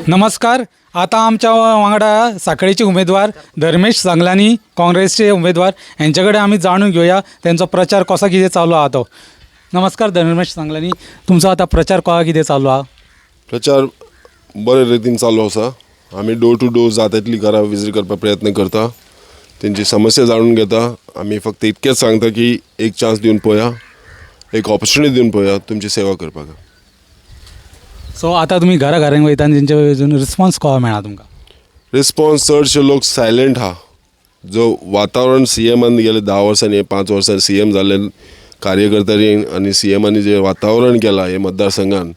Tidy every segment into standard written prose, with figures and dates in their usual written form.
नमस्कार. आता आमच्या वांगडा साखळीचे उमेदवार धर्मेश सांगलानी, काँग्रेसचे उमेदवार, यांच्याकडे कडेन आमी जाणून घेवया तेंचो प्रचार कसो कितें चालू आहा तो. नमस्कार धर्मेश सांगलानी, तुमचो आतां प्रचार कसो कितें चालू आहा? प्रचार बरे रितीन चालू आसा. आमी डोर टू डोर जाता तितली घरां विजीट करपाक प्रयत्न करता, तेंची समस्या जाणून घेता. आमी फक्त इतकेंच सांगता की एक चान्स दिवन पळया, एक ऑपॉर्च्युनिटी दिवन पळया तुमची सेवा करपाक. सो आतां तुमी घरा घरांक वयता आनी तेंचे रिस्पोन्स कसो मेळ्ळा तुमकां? रिस्पॉन्स चडशे लोक सायलंट आहा. जो वातावरण सी एमान गेले 10 वर्सांनी, 5 वर्सांनी सी एम जाल्ले कार्यकर्त्यांनी आनी सी एमानी जें वातावरण केलां हे मतदारसंघान,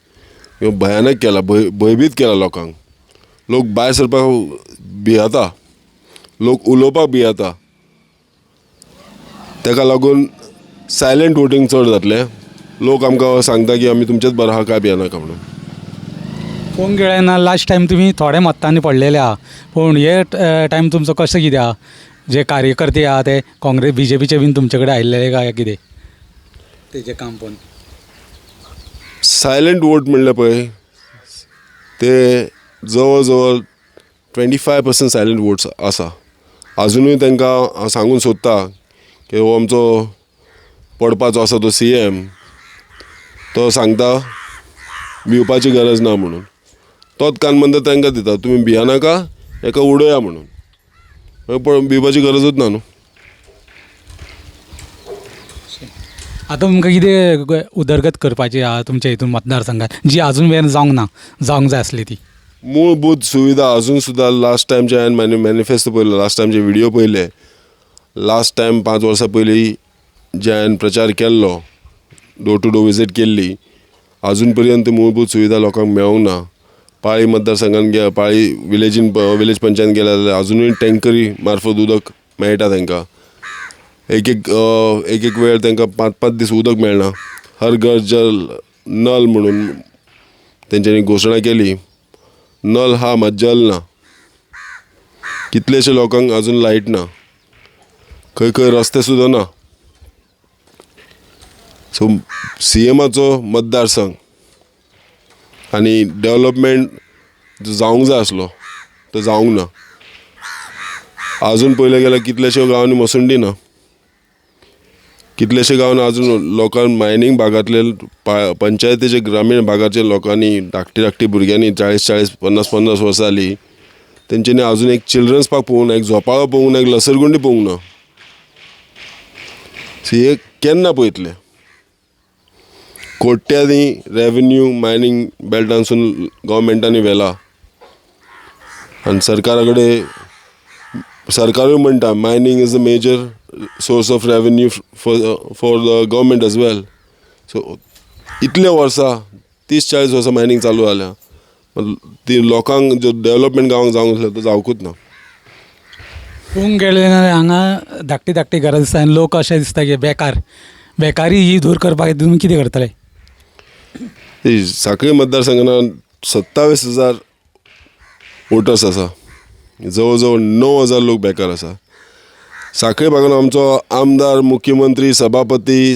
हें भयानक केलां, भंयभीत केला लोकांक. लोक भायर सरपाक भियेता, लोक उलोवपाक भियेता. ताका लागून सायलंट वोटींग चड जातलें. लोक आमकां सांगता की आमी तुमचेच बरें आहा, काय भियेनाका म्हणून. पळोवंक गेले ना, लास्ट टायम तुमी थोड्या मतांनी पडलेले आहा, पूण हे टायम तुमचो कशें कितें आहा? जे कार्यकर्ते आहा ते काँग्रेस बीजेपीचे बीन तुमचे कडेन आयिल्ले काय कितें तेजें काम पळोवन? सायलंट वोट म्हणलें पळय, ते जवळ जवळ 25% सायलंट वोट्स आसा. आजुनूय तांकां हांव सांगूंक सोदता की हो आमचो पडपाचो आसा तो सी एम, तो सांगता भिवपाची गरज ना म्हणून. तोच कानमंत्र तांकां दिता, तुमी भियानाका, हेका उडोवया म्हणून. मागीर भिवपाची गरजूच ना न्हू. आतां तुमकां कितें उदरगत करपाची आहा तुमच्या हितून मतदारसंघात, जी अजून मेरेन जावंक ना, जावंक जाय आसली ती? मूलभूत सुविधा अजून सुद्दां, लास्ट टायम जे हांवें मॅनिफेस्टो पळयलो, लास्ट टायम जे व्हिडियो पळयले, लास्ट टायम 5 वर्सां पयलीं जे हांवें प्रचार केल्लो, डोर टू डोर विजीट केल्ली, अजून पर्यंत मूलभूत सुविधा लोकांक मेळोंक ना. पाळी मतदारसंघान पाळी विलेजीन, विलेज पंचायतीन गेले जाल्यार अजुनूय टँकरी मार्फत उदक मेळटा तांकां. एक एक एक एक वेळ तांकां पांच पांच दीस उदक मेळना. हर घर जल नल म्हणून तेंच्यांनी घोशणा केली. नल हा मात जल ना. कितलेशे लोकांक अजून लायट ना, खंय खंय रस्ते सुद्दां ना. सो सी एमाचो मतदारसंघ आनी डेवलपमेंट जो जावंक जाय आसलो तो जावंक ना. अजून पळयलें गेल्यार कितलेशे गांवांनी मसुंडी ना. कितलेशे गांवांनी अजून लोकांक मायनींग भागांतले, पंचायतीचे ग्रामीण भागाचे लोकांनी, धाकटी धाकटी भुरग्यांनी, 40 40 50 50 वर्सां जालीं, तेंच्यांनी अजून एक चिल्ड्रन्स पार्क पळोवंक ना, एक झोपाळो पळोवंक ना, एक लसरगुंडी पळोवंक ना. सो हे केन्ना पळयतले? कोट्यांनी रेवेन्यू मायनींग बेल्टांसून गव्हर्मेंटांनी व्हेला आनी सरकारा कडेन, सरकारूय म्हणटा mining is a major source of revenue for the government as well. So इतले वर्सां, 30-40 वर्सां मायनींग चालू जाल्या, ती लोकांक जो डेवलपमेंट गांवांक जावंक आसलें तो जावंकूच ना. पळोवंक गेलें जाल्यार हांगा धाकटी धाकटी घरां दिसता आनी लोक अशें दिसता की बेकार. बेकारी ही दूर करपाक तुमी कितें करतले? ती साखळी मतदारसंघान 27,000 वोटर्स आसा. जवळ जवळ 9000 लोक बेकार आसा. साखळी भागान आमचो आमदार, मुख्यमंत्री, सभापती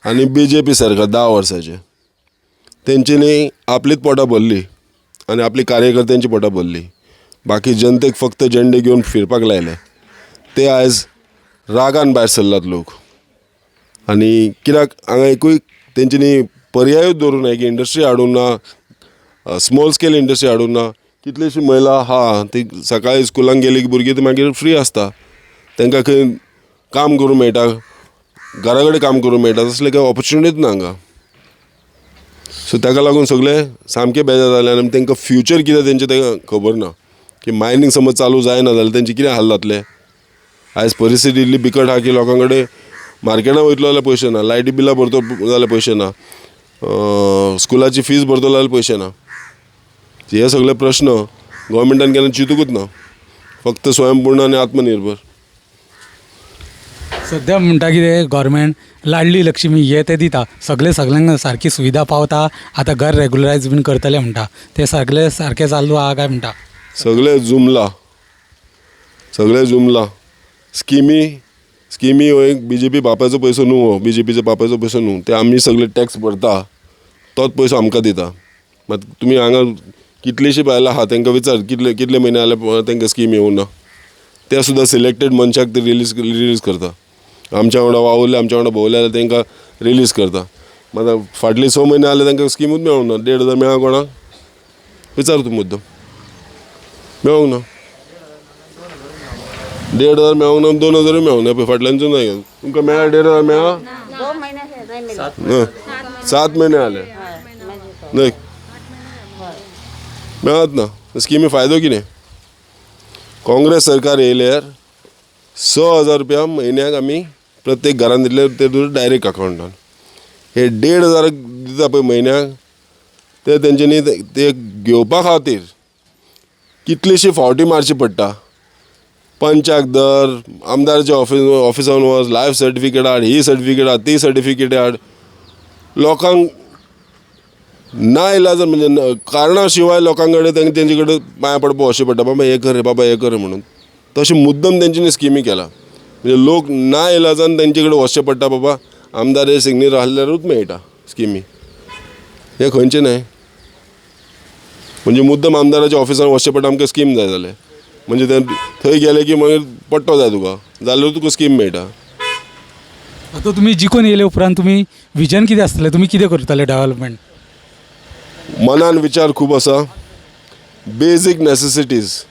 आनी बीजेपी सरकार 10 वर्साचें, तेंच्यांनी आपलीच पोटां भरली आनी आपली कार्यकर्त्यांची पोटां भरली. बाकी जनतेक फक्त झेंडे घेवन फिरपाक लायले. ते आयज रागान भायर सरलात लोक. आनी कित्याक हांगा एकूय तेंच्यांनी पर्यायूच दवरूंक ना, एक इंडस्ट्री हाडूंक ना, स्मॉल स्केल इंडस्ट्री हाडूंक ना. कितलीशीं महिला आहा, ती सकाळी स्कुलाक गेली की भुरगीं ती मागीर फ्री आसता. तांकां खंय काम करूंक मेळटा, घरा कडेन काम करूंक मेळटा, तसले कांय ऑपॉर्च्युनिटीच ना हांगा. सो ताका लागून सगळे सामके बेजार जाले आनी तांकां फ्युचर कितें तेंचें तें खबर ना, की मायनींग समज चालू जायना जाल्यार तेंचें कितें हाल जातले. आयज परिस्थिती इतली बिकट आहा की लोकां कडेन मार्केटान वयतलो जाल्यार पयशे ना, लायटी बिलां भरतलो जाल्यार पयशे ना, स्कुलाची फीज भरतलो जाल्यार पयशे ना. हे सगळे प्रश्न गव्हर्मेंटान केन्ना चिंतूकूच ना. फक्त स्वयंपूर्ण आनी आत्मनिर्भर. सद्या म्हणटा कितें, गव्हर्मेंट लाडली लक्ष्मी हे ते दिता, सगळे सगळ्यांक सारकी सुविधा पावता? आतां घर रेगुलरायज बीन करतले म्हणटा, ते सगळे सारकें चालू आहा काय म्हणटा? सगळे जुमला, सगळे जुमला. स्किमी स्किमी हो एक बीजेपी बापायचो पयसो न्हू, हो बीजेपीचो बापायचो पयसो न्हू. ते आमी सगळे टॅक्स भरता, तोच पयसो आमकां दिता. मात तुमी हांगा कितलीशीं बायलां आहा तांकां विचार कितले कितले म्हयने जाले तांकां स्कीम येवंक ना. ते सुद्दां सिलेक्टेड मनशाक ते रिलीज रिलीज करता. आमच्या वांगडा वावुरले, आमच्या वांगडा भोंवले जाल्यार तांकां रिलीज करता. मात फाटले 6 म्हयने जाले तांकां स्किमूच मेळूंक ना. 1500 मेळ्ळा कोणाक? विचार तूं मुद्दम, मेळोंक ना. 1500 मेळोंक ना, 2000 मेळोंक ना. पळय फाटल्यानसून नाही. तुमकां मेळ्ळा 1500 मेळ्ळा? 7 म्हयने जाले न्हय मेळत ना. स्किमी फायदो कितें? काँग्रेस सरकार येयल्यार 6000 रुपया म्हयन्याक आमी प्रत्येक घरान दितले, ते डायरेक्ट अकावंटान. हे 1500 दिता पळय म्हयन्याक, ते तेंच्यांनी ते घेवपा खातीर कितलीशी फावटी मारची पडटा. पंचाक दर, आमदारच्या ऑफिसान वच, लायफ सर्टिफिकेट हाड, ही सर्टिफिकेट हाड, ती सर्टिफिकेट हाड. लोकांक ना इलाज म्हणजे कारणा शिवाय लोकां कडेन तेंचे कडेन पांयां पडपा अशें पडटा, बाबा हें कर, बाबा हें कर म्हणून. तशें मुद्दम तेंच्यांनी स्किमी केला. म्हणजे लोक ना इलाजान तेंचे कडेन वचचें पडटा, बाबा आमदार हे सिग्नेचर आसल्यारूच मेळटा स्किमी. हें खंयचें न्हय. म्हणजे मुद्दम आमदाराच्या ऑफिसान वचचें पडटा आमकां स्कीम जाय जाल्यार. म्हणजे ते थंय गेले की मागीर पट्टो जाय तुका, जाल्यार तुका स्कीम मेळटा. आतां तुमी जिखून येयले उपरांत तुमी विजन कितें आसतलें, तुमी कितें करतले डेवलपमेंट? मनान विचार खूब आसा. Basic necessities,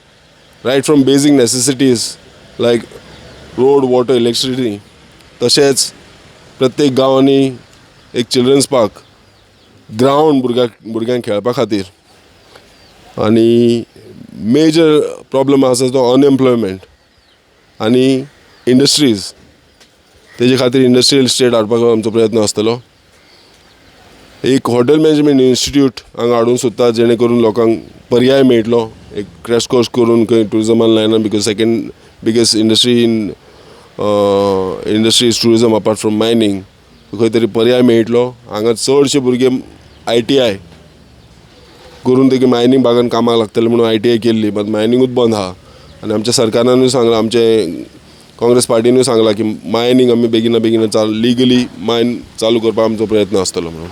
right from basic necessities like road, water, electricity, तशेंच प्रत्येक गांवांनी एक चिल्ड्रन्स पार्क, ग्रावंड भुरग्यांक खेळपा खातीर. आनी मेजर प्रॉब्लम आसा तो अनएम्प्लॉयमेंट आनी इंडस्ट्रीज. तेजे खातीर इंडस्ट्रियल इस्टेट हाडपाचो आमचो प्रयत्न आसतलो. एक हॉटेल मॅनेजमेंट इन्स्टिट्यूट हांगा हाडूंक सोदता, जेणे करून लोकांक पर्याय मेळटलो एक क्रॅश कोर्स करून खंय ट्युरिजमान लायनान, because second biggest industry in industry is tourism apart from mining. खंय तरी पर्याय मेळटलो. हांगा चडशे भुरगे ITI करून ते मायनींग भागान कामाक लागतले म्हणून ITI केल्ली, मात मायनिंगूच बंद आहा. आनी आमच्या सरकारानूय सांगलां, आमचे काँग्रेस पार्टीनूय सांगलां की मायनींग आमी बेगिना बेगिना चालू लिगली मायन चालू करपाक आमचो प्रयत्न आसतलो म्हणून.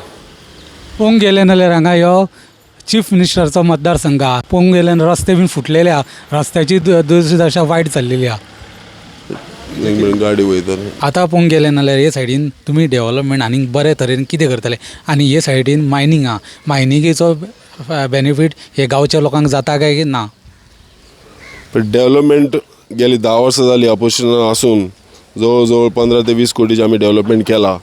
पळोवंक गेलें जाल्यार हांगा ह्यो चीफ मिनिस्टरचो मतदारसंघ आहा. पळोवंक गेल्यार रस्ते बीन फुटलेले आहा, रस्त्याची दुर्दशा वायट जाल्लेली आहा. एक मिनट गाडी वयता. आतां पळोवंक गेलें जाल्यार हे सायडीन तुमी डेवलपमेंट आनीक बरे तरेन कितें करतले? आनी हे सायडीन मायनींग आहा, मायनिंगेचो बेनिफीट हे गांवच्या लोकांक जाता काय ना? पण डेवलपमेंट गेली 10 वर्सां जालीं अपोजिशनान आसून जवळ जवळ 15 ते 20 कोटीचें आमी डेवलपमेंट केलां.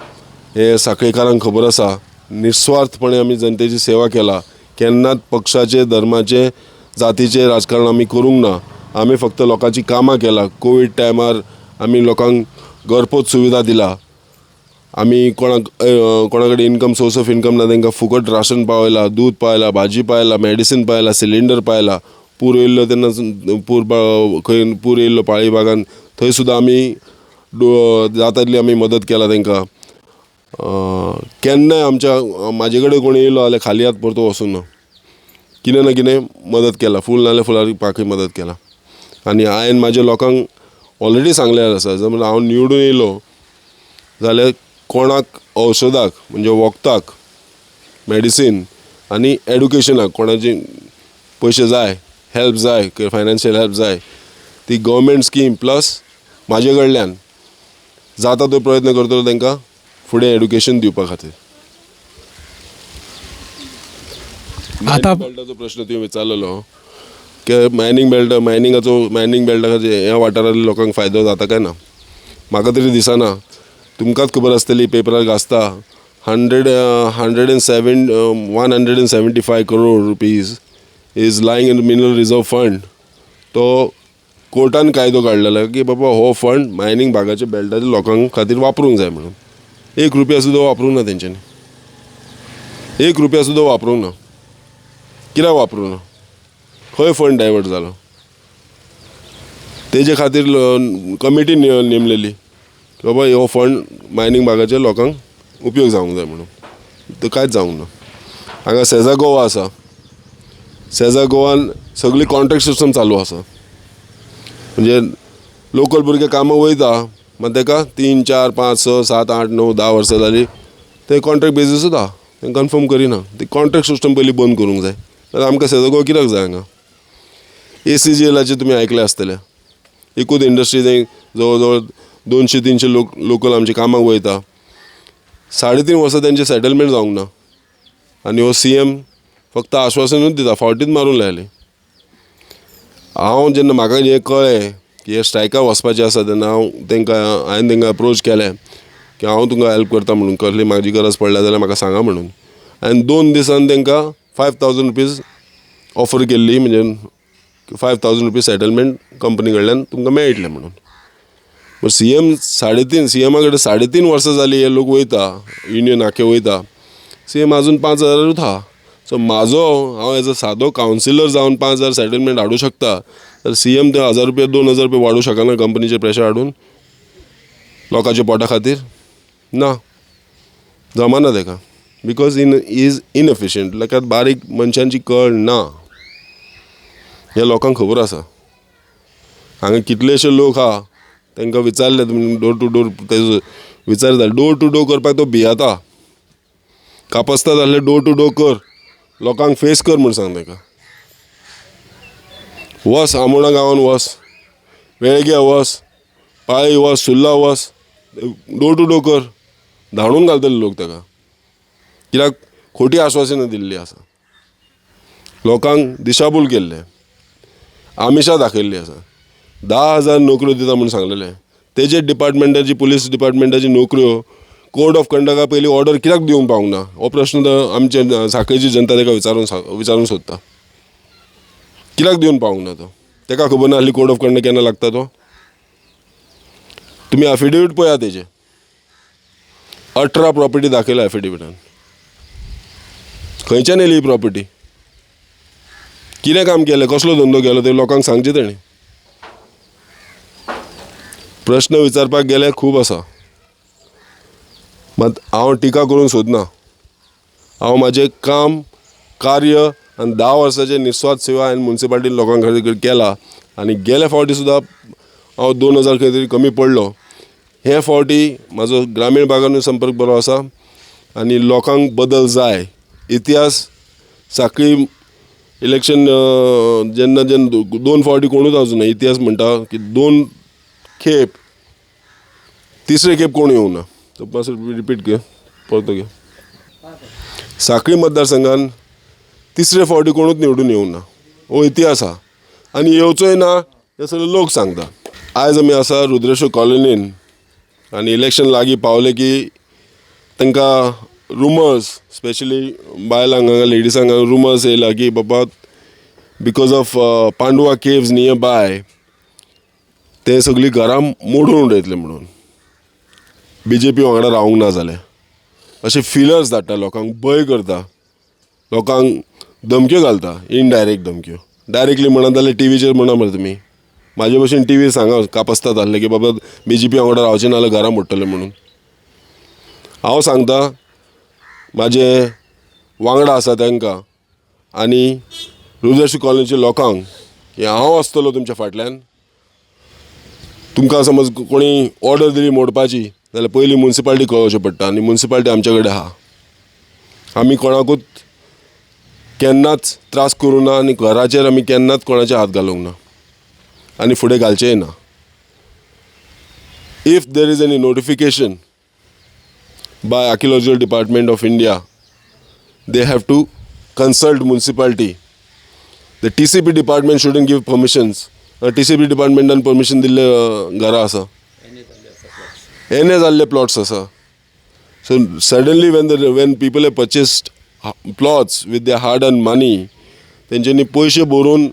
हें साखळेकारांक खबर आसा. निस्वार्थपणे आमी जनतेची सेवा केला. केन्नाच पक्षाचे, धर्माचे, जातीचे राजकारण आमी करूंक ना. आमी फक्त लोकांची कामां केला. कोवीड टायमार आमी लोकांक घरपोच सुविधा दिला. आमी कोणाक कोणा कडेन इनकम, सोर्स ऑफ इनकम ना, तांकां फुकट राशन पावयला, दूद पावयला, भाजी पावयला, मेडिसीन पावयला, सिलिंडर पावयला. पूर येयल्लो तेन्ना पूर खंय पूर येयल्लो पाळी बागान, थंय सुद्दां आमी जाता तितली आमी मदत केला तांकां. केन्नाय आमच्या म्हाजे कडेन कोण येयलो जाल्यार खाली हात परतो वचूंक ना. कितें ना कितें मदत केला, फूल नाल्यार फुलार पाखय मदत केला. आनी हांवें म्हाज्या लोकांक ऑलरेडी सांगलेलें आसा, जर हांव निवडून येयलो जाल्यार कोणाक औषधाक म्हणजे वखदाक, मेडिसीन आनी एडुकेशनाक कोणाचे पयशे जाय, हेल्प जाय, फायनान्शियल हेल्प जाय, ती गव्हर्मेंट स्कीम प्लस म्हाजे कडल्यान जाता तो प्रयत्न करतलो तांकां फुडें एडुकेशन दिवपा खातीर. आतां बेल्टाचो प्रश्न तुवें विचारलेलो की मायनींग बेल्ट, मायनिंगाचो, मायनींग बेल्टा खातीर ह्या वाठारांतल्या लोकांक फायदो जाता काय ना? म्हाका तरी दिसना. तुमकांच खबर आसतली, पेपरार गाजता 175 crore rupees is lying in mineral reserve fund. तो कोर्टान कायदो काडलेलो की बाबा हो फंड मायनींग भागाच्या बेल्टाच्या लोकां खातीर वापरूंक जाय म्हणून. 1 रुपया सुद्दां वापरूंक ना तेंच्यांनी, 1 रुपया सुद्दां वापरूंक ना. कित्याक वापरूंक ना? खंय फंड डायवर्ट जालो? तेजे खातीर कमिटी नेमलेली की बाबा हो फंड मायनींग भागाच्या लोकांक उपयोग जावंक जाय म्हणून. तो कांयच जावंक ना. हांगा सेजा गोवा आसा. सेजा गोवान सगळी कॉन्ट्रॅक्ट सिस्टम चालू आसा. म्हणजे लोकल भुरगे कामां वयता, मात ताका 3, 4, 5, 6, 7, 8, 9, 10 वर्सां जालीं ते कॉन्ट्रॅक्ट बेजीसूच आहा. तें कन्फर्म करिना. ती कॉन्ट्रॅक्ट सिस्टम पयलीं बंद करूंक जाय. जाल्यार आमकां सेजोगो कित्याक जाय हांगा? ACGLाचें तुमी आयकलें आसतलें. एकूच इंडस्ट्री थंय जवळ जवळ 200-300 लोक लोकल आमचे कामाक वयता. 3.5 वर्सां तेंचें सेटलमेंट जावंक ना आनी हो CM फक्त आश्वासनूच दिता, फावटीच मारून लायली. हांव जेन्ना म्हाका हें कळ्ळें की हे स्ट्रायकाक वचपाचें आसा तेन्ना हांव तेंकां हांवें तेंकां अप्रोच केलें की हांव तुमकां हेल्प करता म्हणून, कसली म्हाजी गरज पडल्या जाल्यार म्हाका सांगा म्हणून. आनी 2 दिसान तेंकां 5000 रुपीज ऑफर केल्ली, म्हणजे 5000 रुपीज सेटलमेंट कंपनी कडल्यान तुमकां मेळटलें म्हणून. पूण CM 3.5 CMा कडेन 3.5 वर्सां जालीं हे लोक वयता, युनियन आख्खे वयता, CM आजून 5000 आहा. सो म्हाजो हांव एज अ सादो कावन्सिलर जावन 5000 सेटलमेंट हाडूं शकता, तर CM ते 1000 रुपया 2000 रुपया वाडूं शकना कंपनीचेर प्रेशर हाडून लोकांच्या पोटा खातीर? ना, जमाना तेका, because in is inefficient. लायक बारीक मनशांची कळ ना, हें लोकांक खबर आसा. हांगा कितलेशे लोक आहा तांकां विचारले तुमी डोर टू डोर, तेजो विचारता डोर टू डोर करपाक तो भियेता, कापसता जाल्यार डोर टू डोर कर, लोकांक फेस कर म्हूण सांग ताका. वस आमोणा गांवान वस, वेळग्या वस, पाळी वस, सुर्ला वस, डोर टू डोर कर, धाडून घालतले लोक ताका. कित्याक खोटी आश्वासनां दिल्लीं आसा, लोकांक दिशाभूल केल्लें, आमिशां दाखयल्लीं आसा. 10,000 नोकऱ्यो दिता म्हूण सांगलेलें, तेजे डिपार्टमेंटाची पुलीस डिपार्टमेंटाची नोकऱ्यो कोड ऑफ कंडक्टा पयलीं ऑर्डर कित्याक दिवंक पावूंक ना हो प्रश्न आमचे साखळीची जनता ताका विचारूंक सोदता. कित्याक दिवंक पावूंक ना तो? ताका खबर ना आहली कोड ऑफ कंडक्ट केन्ना लागता तो. तुमी एफिडेवीट पळया तेजें, 18 प्रॉपर्टी दाखयला एफिडेविटान. खंयच्यान येयली ही प्रॉपर्टी, कितें काम केलें, कसलो धंदो केलो तें लोकांक सांगचें तेणें. प्रश्न विचारपाक गेले खूब आसा, मात हांव टिका करूंक सोदना. हांव म्हाजें काम कार्य आनी 10 वर्सांचें निस्वार्थ सेवा हांवें मुन्सिपाल्टीन लोकां खातीर केला आनी गेले फावटी सुद्दां हांव 2000 खंय तरी कमी पडलो. हे फावटी म्हाजो ग्रामीण भागानूय संपर्क बरो आसा आनी लोकांक बदल जाय. इतिहास साखळी इलेक्शन जेन्ना जेन्ना 2 फावटी कोणूच वचूना, इतिहास म्हणटा की 2 खेप, तिसरे खेप कोण येवना. तो मातसो रिपीट घे, परतो घे. साखळी मतदारसंघान तिसरे फावटी कोणूच निवडून येवना, हो इतिहास आहा आनी येवचोय ना हे सगळे लोक सांगता. आयज आमी आसा रुद्रेश्वर कॉलनीन आनी इलेक्शन लागीं पावलें की तांकां रुमर्स, स्पेशली बायलांक हांगा लेडिसांक रुमर्स येयला की बाबा because of Pandua caves near by ते सगळीं घरां मोडून उडयतले म्हणून, BJP वांगडा रावूंक ना जाल्यार अशे फिलर्स धाडटा, लोकांक भंय करता, लोकांक धमक्यो घालता, इनडायरेक्ट धमक्यो. डायरेक्टली म्हणत जाल्यार टिवीचेर म्हणा मरे तुमी, म्हाजे भशेन टिवीर सांगा कापस्तात आहले की बाबा BJP वांगडा रावचें ना जाल्यार घरां मोडटले म्हणून. हांव सांगता म्हाजे वांगडा आसा तांकां आनी रुद्रेश्वर कॉलनीच्या लोकांक की हांव आसतलो तुमच्या फाटल्यान. तुमकां समज कोणी ऑर्डर दिली मोडपाची जाल्यार पयलीं मुन्सिपाल्टी कळोवचें पडटा आनी मुन्सिपाल्टी आमचे कडेन आहा. आमी कोणाकूच केन्नाच त्रास करूं ना आनी घराचेर आमी केन्नाच कोणाचे हात घालूंक ना आनी फुडें घालचेय ना. If there is any notification by Archaeological Department of India, they have to consult municipality. The TCP department shouldn't give permissions. TCP department permission दिल्ले घरां आसा, एन ए जाल्ले प्लॉट्स आसा. So suddenly when people have purchased plots with their hard earned money, तेंच्यांनी पयशे भरून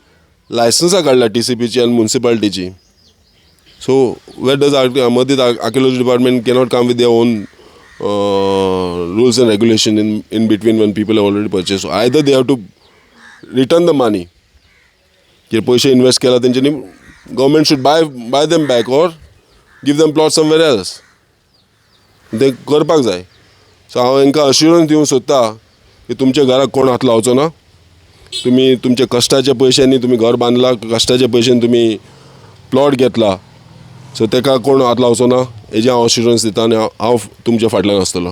लायसन्सां काडल्या TCPची आनी मुन्सिपाल्टीची. So where does मदीं archaeology department cannot come with their own rules and regulation in between when people have already purchased. So either they have to return the money, जे पयशे invest केला तेंच्यांनी, government should buy them back or give them plot somewhere else. ते करपाक जाय. So हांव हांकां assurance दिवंक सोदता की तुमच्या घराक कोण हात लावचो ना. तुमी तुमच्या कश्टाच्या पयशांनी तुमी घर बांदला, कश्टाच्या पयशांनी तुमी प्लॉट घेतला, सो ताका कोण हात लावचो ना हेजें हांव अश्युरन्स दिता आनी हांव तुमच्या फाटल्यान आसतलो.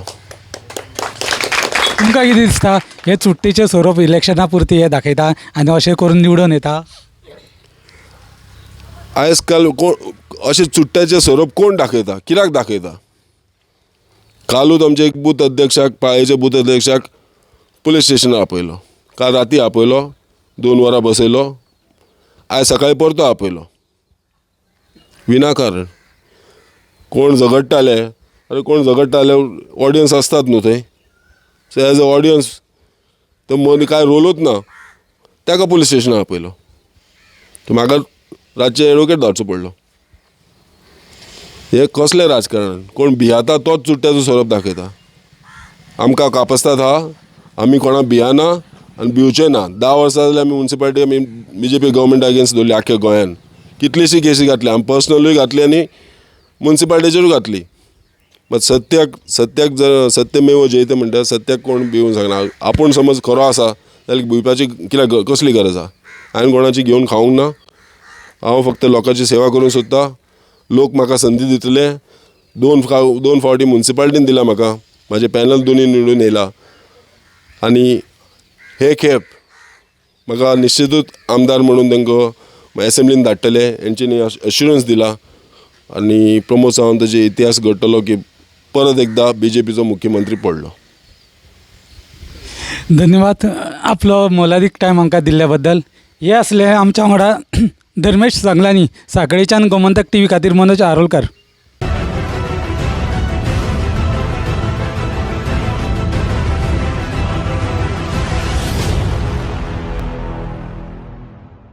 तुमकां कितें दिसता, हे चुट्टेचे सोरोप इलेक्शना पुरती हे दाखयता आनी अशें करून निवडून येता? आयज काल कोण अशे चुट्ट्याचे सोरोप कोण दाखयता, कित्याक दाखयता? कालूच आमचे एक बूथ अध्यक्षाक, पाळयेच्या बूथ अध्यक्षाक पुलीस स्टेशनार आपयलो. काल राती आपयलो, 2 वरां बसयलो, आयज सकाळीं परतो आपयलो विनाकारण. कोण झगडटाले, अरे कोण झगडटाले, ऑडियन्स आसतात न्हू थंय, सो एज अ ऑडियन्स तो मदीं कांय रोलूच ना, ताका पुलीस स्टेशनार आपयलो. म्हाका रातचें एडवोकेट धाडचो पडलो. हें कसलें राजकारण? कोण भियाता तोच चुट्ट्याचो सोरोप दाखयता. आमकां कापस्तात आहा, आमी कोणाक भियाना आनी भिवचे ना. 10 वर्सां जाल्यार आमी मुन्सिपालिटी आमी B J P government against दवरली आख्ख्या गोंयान. कितलीशी केसी घातली आमी, पर्सनलूय घातली आनी मुन्सिपालिटीचेरूय घातली. बट सत्याक, सत्याक जर सत्यमेव जयते म्हणटा, सत्याक कोण भिवूंक शकना. आपूण समज खरो आसा जाल्यार भिवपाची कित्याक कसली गरज आहा? हांवें कोणाची घेवन खावंक ना, हांव फक्त लोकांची सेवा करूंक सोदतां. लोक म्हाका संदी दितले. दोन फावटी मुन्सिपालिटीन दिला म्हाका, म्हाजें पॅनल दोनूय निवडून येयला आनी हे खेप म्हाका निश्चितूच आमदार म्हणून तांकां एसेंब्लीन धाडटले हेंच्यांनी अश्युरंस दिला. आनी प्रमोद सावंताचे इतिहास घडटलो की परत एकदा बी जे पीचो मुख्यमंत्री पडलो. धन्यवाद आपलो मोलादीक टायम आमकां दिल्ल्या बद्दल. हे आसले आमच्या वांगडा धर्मेश सांगलानी, साखळेच्यान गोमंतक टी व्ही खातीर मनोज आरोलकर.